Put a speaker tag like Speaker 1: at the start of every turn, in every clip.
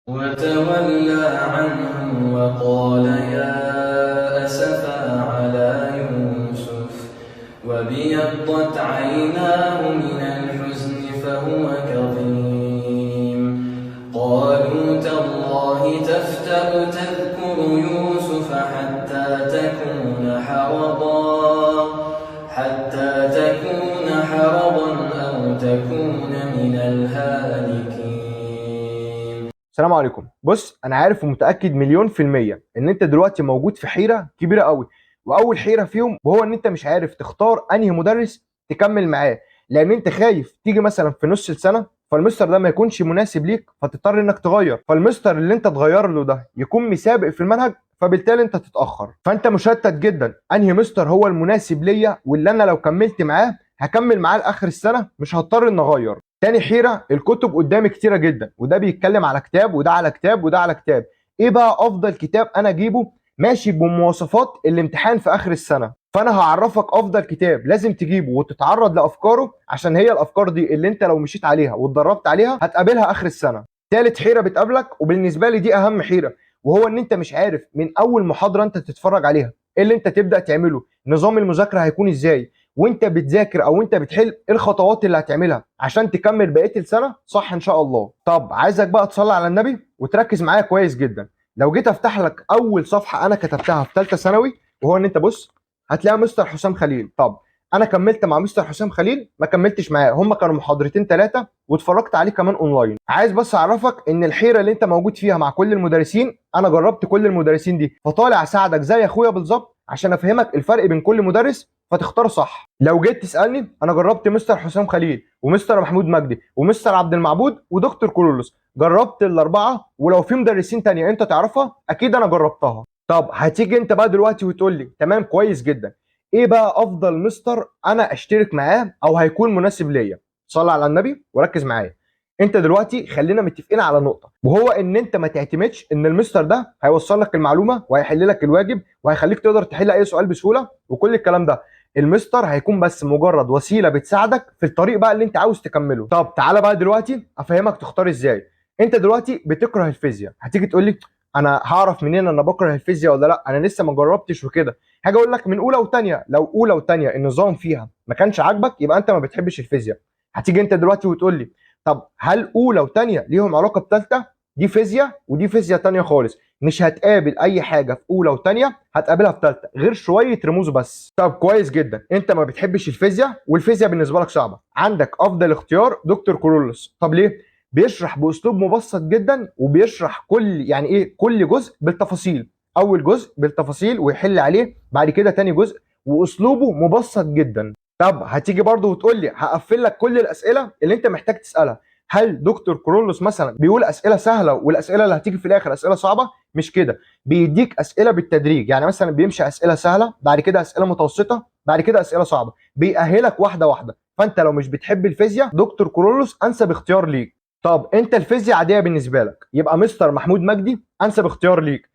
Speaker 1: وتولى عنهم وقال يا أسفا على يوسف وابيضت عيناه من الحزن فهو كظيم. قالوا تالله تفتأ تذكر يوسف حتى تكون حرضا أو تكون من الهالكين.
Speaker 2: السلام عليكم. بص، انا عارف ومتاكد 1,000,000% ان انت دلوقتي موجود في حيره كبيرة قوي، واول حيره فيهم وهو ان انت مش عارف تختار انهي مدرس تكمل معاه، لان انت خايف تيجي مثلا في نص السنة فالمستر ده ما يكونش مناسب ليك فتضطر انك تغير، فالمستر اللي انت تغير له ده يكون مسابق في المنهج فبالتالي انت تتاخر. فانت مشتت جدا انهي مستر هو المناسب ليا واللي انا لو كملت معاه هكمل معاه لاخر السنة مش هضطر ان اغير. تاني حيره، الكتب قدامي كتيرة جدا، وده بيتكلم على كتاب وده على كتاب وده على كتاب، ايه بقى افضل كتاب انا اجيبه ماشي بمواصفات الامتحان في اخر السنة؟ فانا هعرفك افضل كتاب لازم تجيبه وتتعرض لافكاره، عشان هي الافكار دي اللي انت لو مشيت عليها واتدربت عليها هتقابلها اخر السنة. تالت حيره بتقابلك، وبالنسبة لي دي اهم حيره، وهو ان انت مش عارف من اول محاضرة انت تتفرج عليها ايه اللي انت تبدا تعمله، نظام المذاكرة هيكون ازاي، وانت بتذاكر او انت بتحل ايه الخطوات اللي هتعملها عشان تكمل بقية السنة صح ان شاء الله. طب عايزك بقى تصلي على النبي وتركز معايا كويس جدا. لو جيت افتح لك اول صفحة انا كتبتها في ثالثة ثانوي، وهو ان انت بص هتلاقي مستر حسام خليل. طب انا كملت مع مستر حسام خليل؟ ما كملتش معاه، هم كانوا محاضرتين 3 واتفرجت عليه كمان اونلاين. عايز بس اعرفك ان الحيرة اللي انت موجود فيها مع كل المدرسين، انا جربت كل المدرسين دي، فطالع اساعدك زي اخويا بالظبط عشان افهمك الفرق بين كل مدرس فتختار صح. لو جيت تسالني، انا جربت مستر حسام خليل ومستر محمود مجدي ومستر عبد المعبود ودكتور كورولوس، جربت الاربعة، ولو في مدرسين تانية انت تعرفها اكيد انا جربتها. طب هتيجي انت بقى دلوقتي وتقول لي تمام كويس جدا، ايه بقى افضل مستر انا اشترك معاه او هيكون مناسب ليا؟ صلي على النبي وركز معايا. انت دلوقتي خلينا متفقين على نقطة، وهو ان انت ما تعتمدش ان المستر ده هيوصل لك المعلومة وهيحل لك الواجب وهيخليك تقدر تحل اي سؤال بسهولة وكل الكلام ده. المستر هيكون بس مجرد وسيلة بتساعدك في الطريق بقى اللي انت عاوز تكمله. طب تعالى بقى دلوقتي افهمك تختار ازاي. انت دلوقتي بتكره الفيزياء، هتيجي تقول لي انا هعرف منين انا بكره الفيزياء ولا لا، انا لسه ما جربتش وكده. هاجي اقول لك من اولى وثانيه، لو اولى وثانيه النظام فيها ما كانش عاجبك يبقى انت ما بتحبش الفيزياء. هتيجي انت دلوقتي وتقول لي طب هل اولى وثانيه ليهم علاقة بثالثه؟ دي فيزياء ودي فيزياء ثانية خالص، مش هتقابل اي حاجة في اولى وثانيه هتقابلها في ثالثة غير شوية رموز بس. طب كويس جدا، انت ما بتحبش الفيزياء والفيزياء بالنسبة لك صعبة، عندك افضل اختيار دكتور كورولوس. طب ليه؟ بيشرح باسلوب مبسط جدا، وبيشرح كل يعني ايه كل جزء بالتفاصيل، اول جزء بالتفاصيل ويحل عليه، بعد كده تاني جزء، واسلوبه مبسط جدا. طب هتيجي برضه وتقول لي هقفل لك كل الاسئلة اللي انت محتاج تسالها، هل دكتور كورولوس مثلا بيقول اسئلة سهلة والاسئلة اللي هتيجي في الاخر اسئلة صعبة؟ مش كده، بيديك اسئلة بالتدريج، يعني مثلا بيمشي اسئلة سهلة، بعد كده اسئلة متوسطه، بعد كده اسئلة صعبة، بيأهلك واحدة واحدة. فانت لو مش بتحب الفيزياء دكتور كورولوس انسب اختيار ليك. طب انت الفيزياء عادية بالنسبة لك، يبقى مستر محمود مجدي انسب اختيار ليك.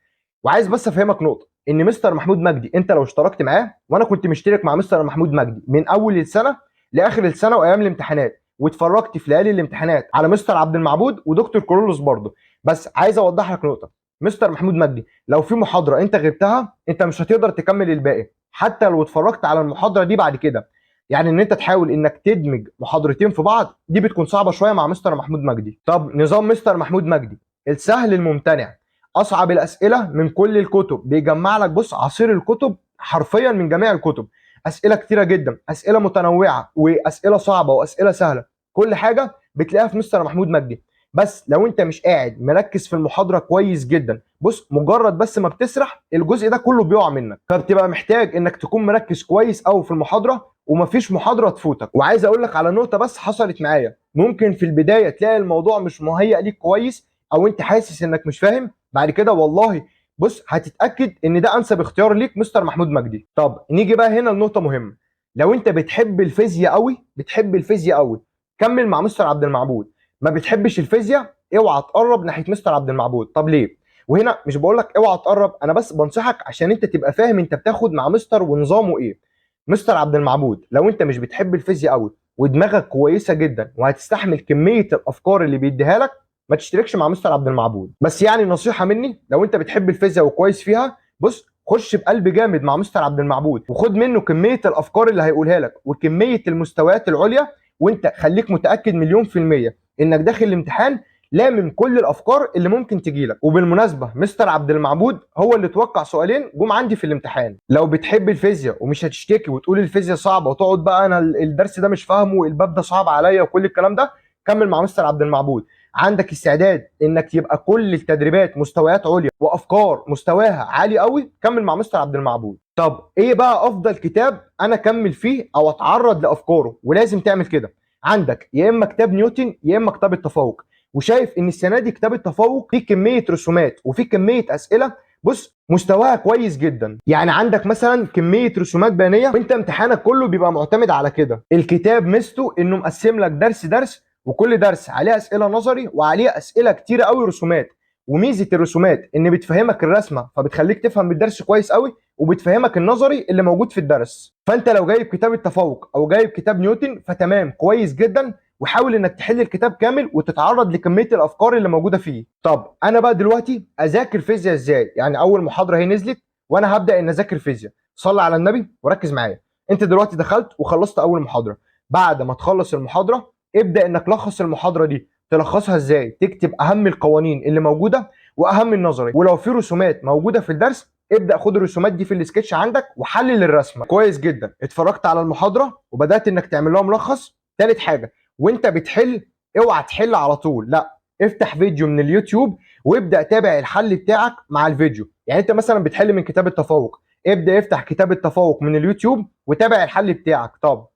Speaker 2: وعايز بس افهمك نقطة، ان مستر محمود مجدي انت لو اشتركت معاه، وانا كنت مشترك مع مستر محمود مجدي من اول السنة لاخر السنة وايام الامتحانات، واتفرجت في ليالي الامتحانات على مستر عبد المعبود ودكتور كورولوس برضه. بس عايز اوضح لك نقطة، مستر محمود مجدي لو في محاضرة انت غبتها انت مش هتقدر تكمل الباقي حتى لو اتفرجت على المحاضرة دي بعد كده، يعني ان انت تحاول انك تدمج محاضرتين في بعض دي بتكون صعبة شوية مع مستر محمود مجدي. طب نظام مستر محمود مجدي السهل الممتنع، اصعب الاسئلة من كل الكتب، بيجمع لك بص عصير الكتب حرفيا من جميع الكتب، اسئلة كتيرة جدا، اسئلة متنوعة واسئلة صعبة واسئلة سهلة، كل حاجة بتلاقيها في مستر محمود مجدي. بس لو انت مش قاعد مركز في المحاضرة كويس جدا، بص مجرد بس ما بتسرح الجزء ده كله بيقع منك، فبتبقى محتاج انك تكون مركز كويس قوي في المحاضرة ومفيش محاضرة تفوتك. وعايز اقول لك على نقطة بس حصلت معايا، ممكن في البداية تلاقي الموضوع مش مهيأ ليك كويس او انت حاسس انك مش فاهم، بعد كده والله بص هتتاكد ان ده انسب اختيار ليك مستر محمود مجدي. طب نيجي بقى هنا لنقطة مهمة، لو انت بتحب الفيزياء قوي، بتحب الفيزياء قوي، كمل مع مستر عبد المعبود. ما بتحبش الفيزياء اوعى تقرب ناحية مستر عبد المعبود. طب ليه؟ وهنا مش بقول لك اوعى تقرب، انا بس بنصحك عشان انت تبقى فاهم انت بتاخد مع مستر ونظامه ايه. مستر عبد المعبود لو انت مش بتحب الفيزياء قوي ودماغك كويسة جدا وهتستحمل كمية الافكار اللي بيديها لك، ما تشتركش مع مستر عبد المعبود. بس يعني نصيحة مني، لو انت بتحب الفيزياء وكويس فيها، بص خش بقلب جامد مع مستر عبد المعبود، وخد منه كمية الافكار اللي هيقولها لك وكمية المستويات العليا، وانت خليك متاكد 1,000,000% انك داخل الامتحان لامم كل الافكار اللي ممكن تجيلك. وبالمناسبة مستر عبد المعبود هو اللي توقع سؤالين جم عندي في الامتحان. لو بتحب الفيزياء ومش هتشتكي وتقول الفيزياء صعبة وتقعد بقى انا الدرس ده مش فاهمه والباب ده صعب عليا وكل الكلام ده، كمل مع مستر عبد المعبود. عندك استعداد انك يبقى كل التدريبات مستويات عليا وافكار مستواها عالي قوي، كمل مع مستر عبد المعبود. طب ايه بقى افضل كتاب انا اكمل فيه او اتعرض لافكاره؟ ولازم تعمل كده. عندك يا اما كتاب نيوتن يا اما كتاب التفوق. وشايف ان السنة دي كتاب التفوق فيه كمية رسومات وفيه كمية اسئلة بص مستواها كويس جدا. يعني عندك مثلا كمية رسومات بيانيه، وانت امتحانك كله بيبقى معتمد على كده. الكتاب ميزته انه مقسم لك درس درس، وكل درس عليه اسئلة نظري وعليه اسئلة كتيرة قوي رسومات. وميزه الرسومات ان بتفهمك الرسمة، فبتخليك تفهم الدرس كويس قوي، وبتفهمك النظري اللي موجود في الدرس. فانت لو جايب كتاب التفوق او جايب كتاب نيوتن فتمام كويس جدا، وحاول انك تحل الكتاب كامل وتتعرض لكميه الافكار اللي موجودة فيه. طب انا بقى دلوقتي اذاكر فيزياء ازاي؟ يعني اول محاضرة هي نزلت وانا هبدا ان اذاكر فيزياء. صلي على النبي وركز معايا. انت دلوقتي دخلت وخلصت اول محاضرة. بعد ما تخلص المحاضرة ابدا انك لخص المحاضرة دي. تلخصها ازاي؟ تكتب اهم القوانين اللي موجودة واهم النظري، ولو في رسومات موجودة في الدرس ابدا خد الرسومات دي في السكتش عندك وحلل الرسمة كويس جدا. اتفرجت على المحاضرة وبدات انك تعمل لها ملخص. ثالث حاجة، وانت بتحل اوعى تحل على طول، لا افتح فيديو من اليوتيوب وابدا تابع الحل بتاعك مع الفيديو. يعني انت مثلا بتحل من كتاب التفوق، ابدا افتح كتاب التفوق من اليوتيوب وتابع الحل بتاعك. طب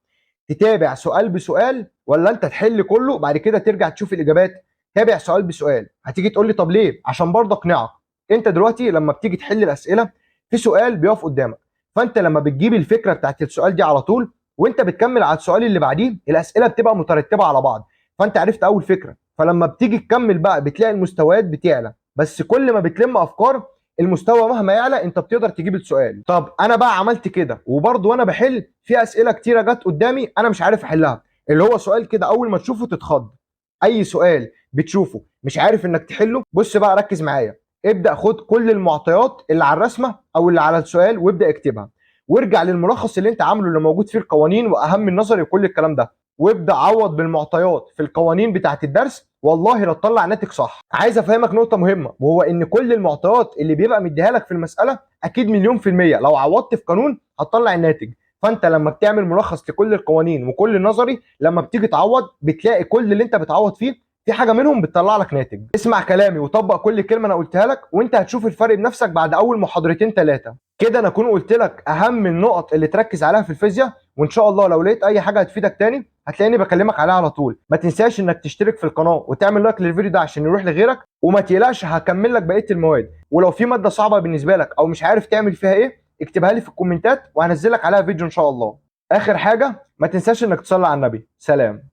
Speaker 2: تتابع سؤال بسؤال ولا انت تحل كله بعد كده ترجع تشوف الاجابات؟ تابع سؤال بسؤال. هتيجي تقول لي طب ليه؟ عشان برضه اقنعك. انت دلوقتي لما بتيجي تحل الاسئلة في سؤال بيقف قدامك، فانت لما بتجيب الفكرة بتاعت السؤال دي على طول وانت بتكمل على السؤال اللي بعديه، الاسئلة بتبقى مترتبة على بعض، فانت عرفت اول فكرة. فلما بتيجي تكمل بقى بتلاقي المستويات بتعلى، بس كل ما بتلم افكار المستوى مهما يعلى انت بتقدر تجيب السؤال. طب انا بقى عملت كده وبرضه وانا بحل في اسئلة كتيرة جت قدامي انا مش عارف احلها، اللي هو سؤال كده اول ما تشوفه تتخض. اي سؤال بتشوفه مش عارف انك تحله، بص بقى ركز معايا، ابدا خد كل المعطيات اللي على الرسمة او اللي على السؤال وابدا اكتبها، وارجع للملخص اللي انت عامله اللي موجود فيه القوانين واهم النظري وكل الكلام ده، وابدا عوض بالمعطيات في القوانين بتاعه الدرس، والله لا تطلع ناتج صح. عايز افهمك نقطة مهمة، وهو ان كل المعطيات اللي بيبقى مديها لك في المسالة اكيد 1,000,000% لو عوضت في قانون هتطلع الناتج. فانت لما بتعمل ملخص لكل القوانين وكل النظري، لما بتيجي تعوض بتلاقي كل اللي انت بتعوض فيه في حاجة منهم بتطلع لك ناتج. اسمع كلامي وطبق كل كلمة انا قلتها لك، وانت هتشوف الفرق بنفسك بعد اول محاضرتين 3. كده انا اكون قلت لك اهم النقط اللي تركز عليها في الفيزياء، وان شاء الله لو لقيت اي حاجة هتفيدك تاني هتلاقيني بكلمك عليها على طول. ما تنساش انك تشترك في القناة وتعمل like للفيديو ده عشان يروح لغيرك، وما تقلقش هكمل لك بقية المواد. ولو في مادة صعبة بالنسبة لك او مش عارف تعمل فيها ايه اكتبها لي في الكومنتات وهنزل لك عليها فيديو ان شاء الله. اخر حاجة ما تنساش انك تصلي على النبي. سلام.